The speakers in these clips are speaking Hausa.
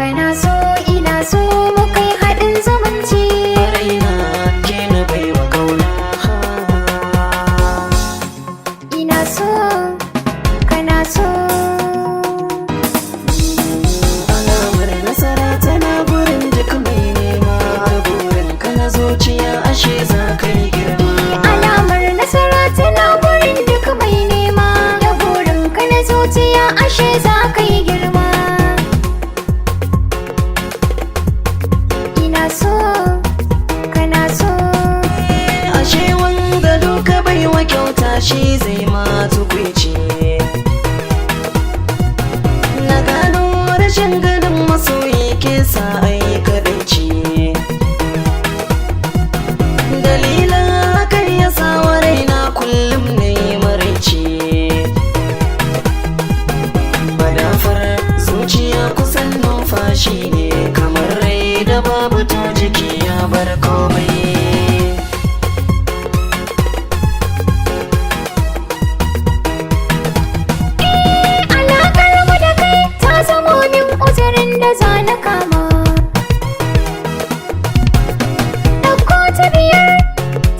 Kana so ina so mu kai haɗin zumunci. Raina ke na baiwa kauna. Ina so, kana so. Alamar nasara tana gurin duk mai nema. Burin ka na zuciya, ashe za ka yi girma. Alamar nasara tana gurin duk mai nema. Da burin ka na zuciya, ashe za ka yi girma. Ina so, kana so. Ashe wanda duka baiwa kyauta, shi zai ma tukwici. Na gano rashin ganin masoyi ke sa ai kadaici. Dalilan hakan ya sa wa raina kullum ne maraici. Madafar zuciya kusan numfashi ne, kamar rai da babu to jiki ya bar komai. Alaƙar mu da kai ta zamo min uzurin da za na kama. Ɗauko ta biyar,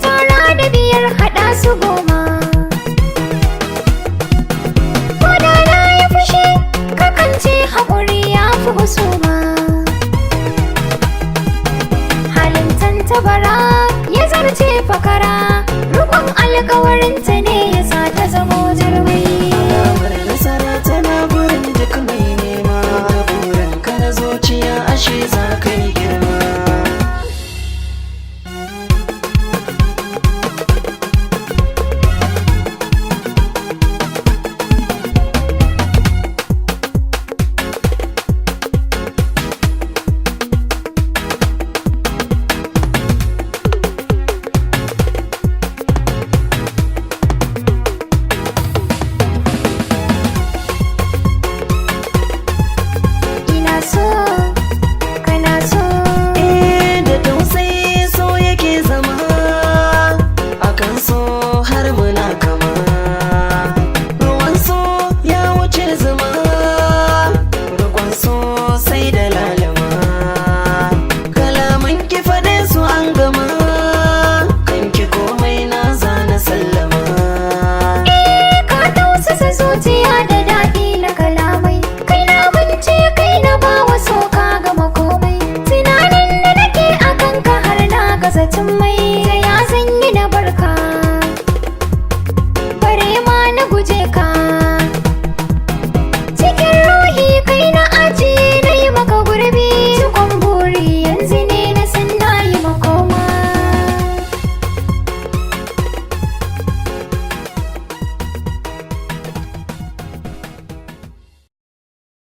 tara da biyar, haɗa su 10. Ko da na yi fushi, kakan ce haƙuri ya fi husuma. Halin tantabara ya zarce fakara, riƙon alƙawarinta ne ya sa ta zamo jarumai. Alamar nasara tana gurin duk mai nema. Burin ka na zuciya, ashe za ka yi girma. Ina so.